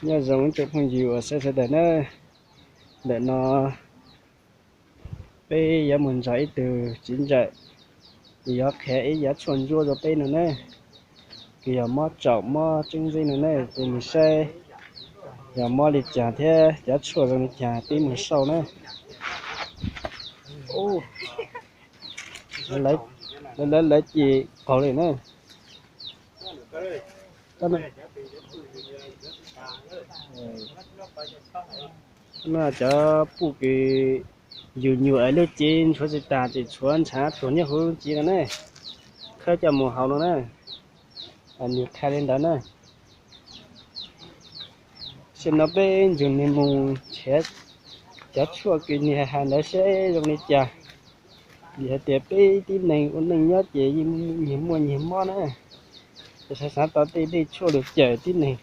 Nyob zoo ib tsoom phooj ywg uas saib sawv daws na, ntawm no peb yuav mus nrog ib tug txiv ntxawm, nws yuav qhia ib yav tshuaj ntsuab rau peb no na, kws yog mob tsaum mob tseeb zeb no na, ces nws saib yog mob li cas thiab cov tshuaj zoo li cas peb mus sau na. Lawv, lawv ces qaug li na. No cov puj kws yus nyuam es lub cev ntshuav tsis tas ces tshuav ntshav tuag nyob huv lub cev no ne, khawb coj mus haus no na. Nws qhia li ntawd na. Tam sim no peb nrug nws mus nrhiav cov tshuaj kws nws hais ntawd seb zoo li cas. Vim hais tias peb tib neeg ua neej nyob ces yeej nyias muaj nyias mob na, ces xav xav tau tej dej tshuaj lug cawm tib neeg,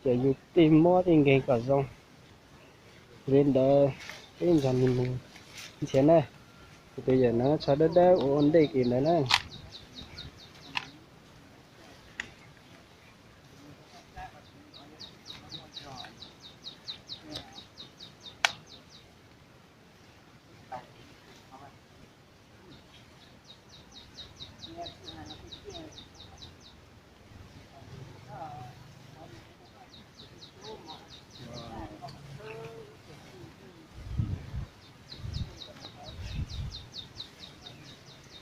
cawm yus tej mob tej nkeeg kom zoo. Yog li ntawd peb nrog nws mus nrhiav na, tus yawm no tsho dawb dawb ua ua ntej kws ntawd na.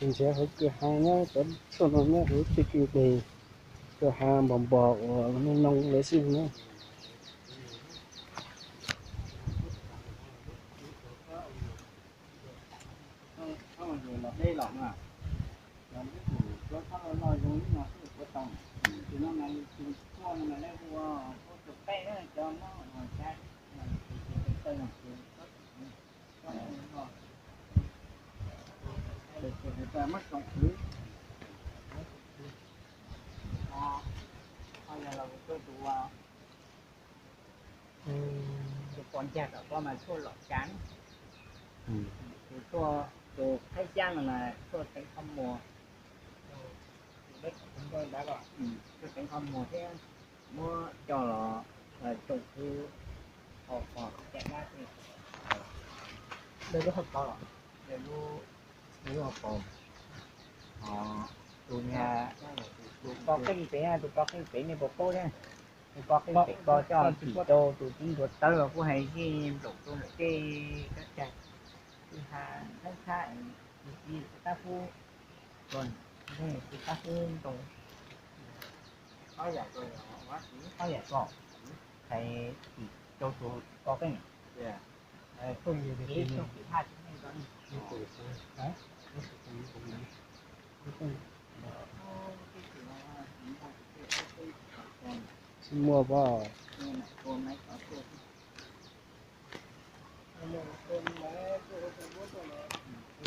Nrhiav hauv kwj ha nyob, cov tshuaj no nyob hauv tej kwj deg, kwj ha npog npog uas noo noo lawm xwb na. Tus pos ncag tom ko mas tshuaj lom cav, tus tshuaj, tus qhaib xyab no mas tshuaj teev qhov muag, tshuaj teev qhov muag thiab muab coj los tsoo khwb hauv paus caj dab xwb. Lub hauv paus, lub hauv paus, tus, tus ko qeej pem, tus ko qeej pem nej puas paub thiab? Tus ko qeej pem ko coj tsim rau tus tub ntsuav tawb los kuj hais zej nplaum rau ntawm tej kab cag, kwj ha, thaib thab, tus txiv tus tab hub, tus tab hub ntoo, ob yam ko, hais tsim rau tus ko qeej. Tsis muaj pob.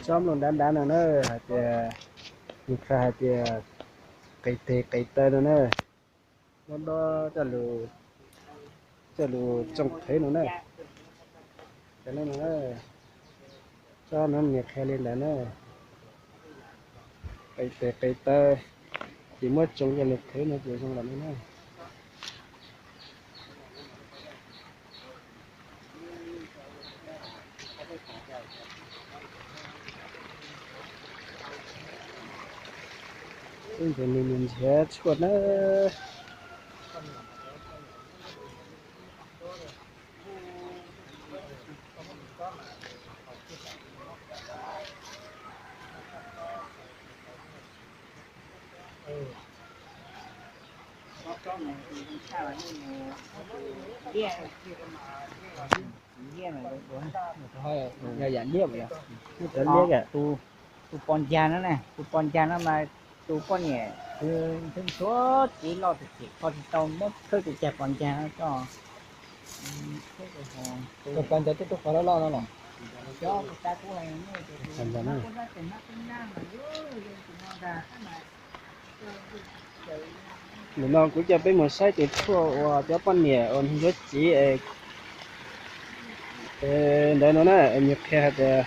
Tsob nplooj dav dav no na, hais tias, nws qhia hais tias qis tes qis taw no na, muab dob coj lug, coj lug tsoo qhwv no na. Tsob no nws qhia li ntawd na, qis tes qis taw, ces muab tsoo coj lug qhwv no ces zoo lawm no na. Peb nrog nws mus nrhiav tshuaj na. Yam liab, tus pos ncag no na, tus pos ncag no mas tus poj niam kws ntshuav txiv loj tiag tiag kho tsis tau, muab khawb tus cag pos ncag no coj. Tus pos ncag tub tub qhov loj loj no los? Nim no kuv coj peb mus saib tus tshuaj uas cov poj niam uas ntshuav txiv es ntawd no na, nws qhia hais tias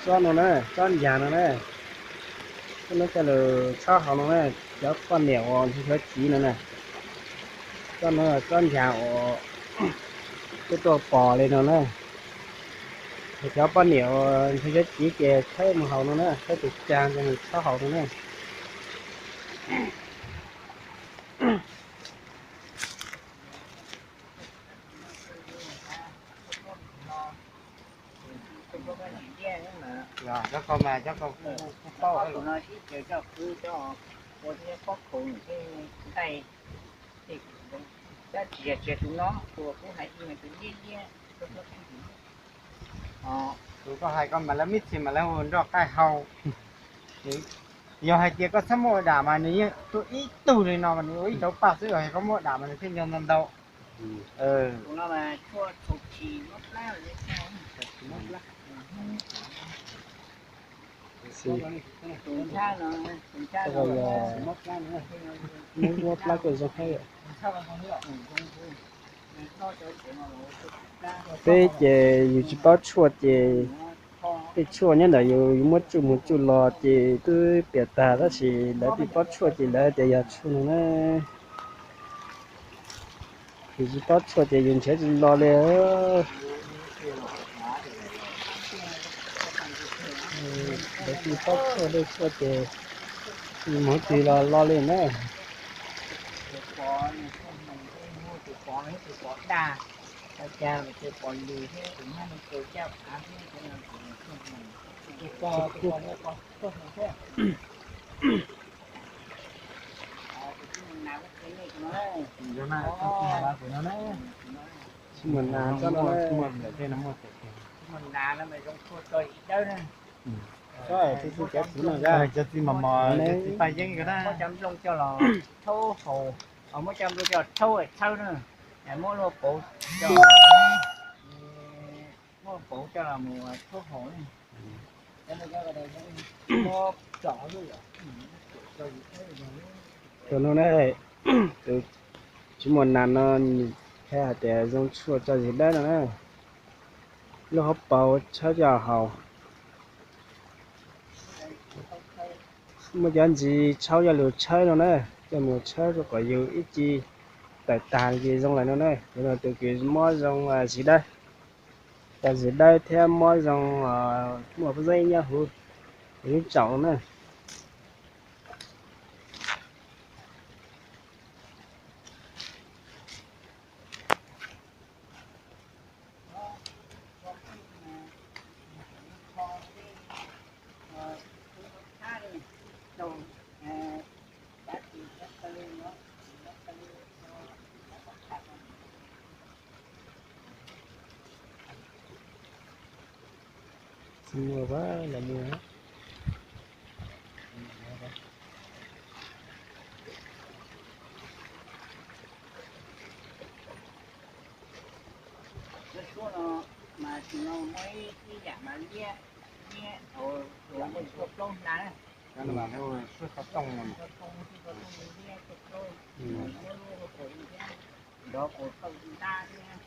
tsob no na, tsob ncag no na, tsob no coj lug txhob haus no na, cov poj niam uas ntshuav txiv no na. Tsob no tsob ncaag uas tuaj tuaj pos li no na. Cov poj niam uas ntxhw cov civ ces tshawb mus haus no na, tshawb tus caag ces mus tshawb haus no na. Cov ko mas cov ko kuj paub no sib cav coj khwv coj ua thiab pob khuas thiab nqaij, tab tsis yog tsis yog tus no, tus kuv hais ib mas tus liab liab. Tus koj hais ko mas lawv mib txhis mas lawv hu nroj qaij hau. Yog hais tias koj txhob muaj ua dam mas nws yeej tuaj ib tug li no mas nws ua ib cov paj xwb, yog koj muaj dam mas nws thiaj nco ntau ntau. Muab plab koj zoo thiab. Peb ces yus tsis paub tshuaj ces tej tshuaj nyob ntawm yus, yus muab tsuj mus tsuj los ces twb piam tag, tab sis lawv tsis paub tshuaj ces lawv tias yog tshuaj no na. Yus tsis paub tshuaj ces yus nrhiav tsis los li. Lawv tsis paub tshuaj, tej tshuaj ces mus twg los los li na. Tsis muaj nas tsob no, cov txiv mos mos, cov txiv paj yeeb ko na, muab cov nplooj coj los rhaub haus, muab cov nplooj coj los rhaub tshawb na, muab luaj pauv coj, muab pauv coj los mus rhaub haus. Tus no na, tus tsis muaj nas no, nws qhia hais tias zoo tshuaj tso zis dawb no na, luaj hauv paus tshawb coj haus. Muaj cov ntsis tshauv coj lug tshawb no na, coj mus tshawb rau kom yus ib ce tawm tag ces zoo lawm no na. Tus no tus kws mob zoo zis dawb, tso zis dawb thiab mob zoo muaj pob zeb nyob huv, yus tsaum no na. Tsis muaj pab los muag. Lub suab no mas tus no muaj ib yam mas liab, liab thaum muaj ib tug plaub hnav na. Muaj ib tug plaub, muaj ib tug plaub, muaj lub hauv paus thiab, nrov paus tauj ntab thiab,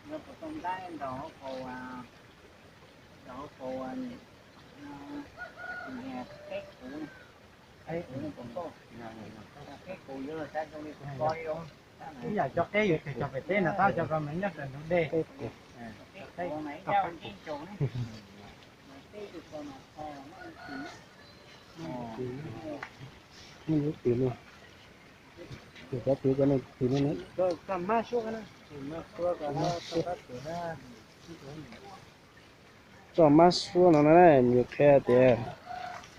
nrov paus tauj ntab nrog hauv paus, nrog hauv paus qeb kuv, qeb kuv, qeb kuv yuav los xav zoo li kuv ko li os. Ib yam cov qeb yuav teg cog pem teb no tab cov ko mas nyob raws ntug dej. Qeb kuv mas ib yam ncib ntsaus ne. Muaj ib tug no, tus cov twv cov no twv no na. Tso mab suab no na, nws qhia tias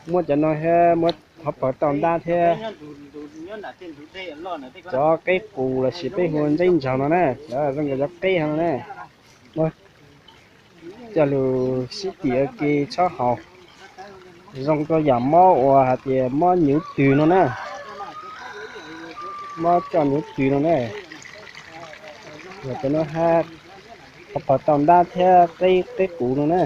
muab cov no thiab muab hauv paus tauj ntab thiab cov qeb qus lossis peb hu ntseb ntsaug no na, cov zoo nkauj cov qeb no na, muab coj lug sib tim ua ke tshawb haus, zoo rau yam mob uas hais tias mob nyuv twg no na, mob coj nyuv twg no na. Yog cov no hab hauv paus tauj ntab thiab qeb qus no na.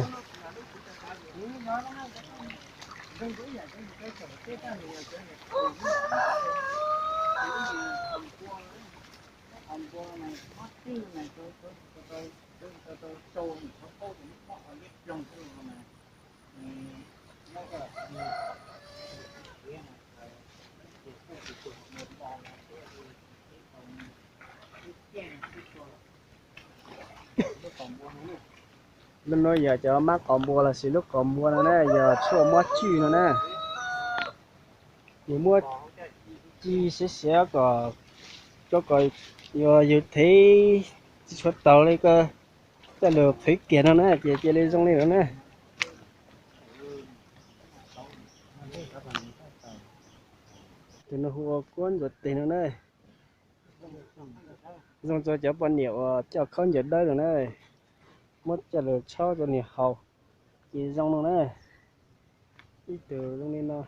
Lub no yog cov mab qos npua los sis lub qos npua no na, yog tshuaj mob tswj no na. Yus muab ci siav siav kom, kom yus thev tsis tshua taus li ko, coj lug qhwv kiag no na ces cia li zoo li no na. Tus no hu ua kuab ntxuav tes no na. Zoo rua cov poj niam uas coj khaub ncaws dawb no na, muab coj lug tshob rua nwg haus ces zoo no na. Ib tug zoo li no.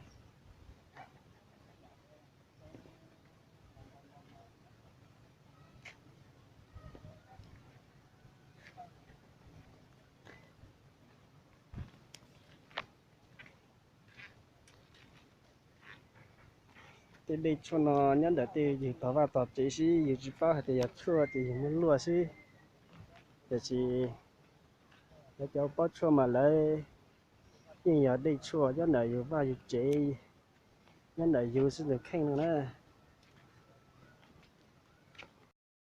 Tej dej tshuaj no nyob ntawm tej yug tog vaj tog tsev xwb, yug tsis paub hais tias yog tshuaj ces yug muab luaj xwb. Tiam sis lawv cov paub tshuaj mas lawv yeej yog dej tshuaj nyob ntawm yug vaj yug tsev, nyob ntawm yug xwb tus kheej no na.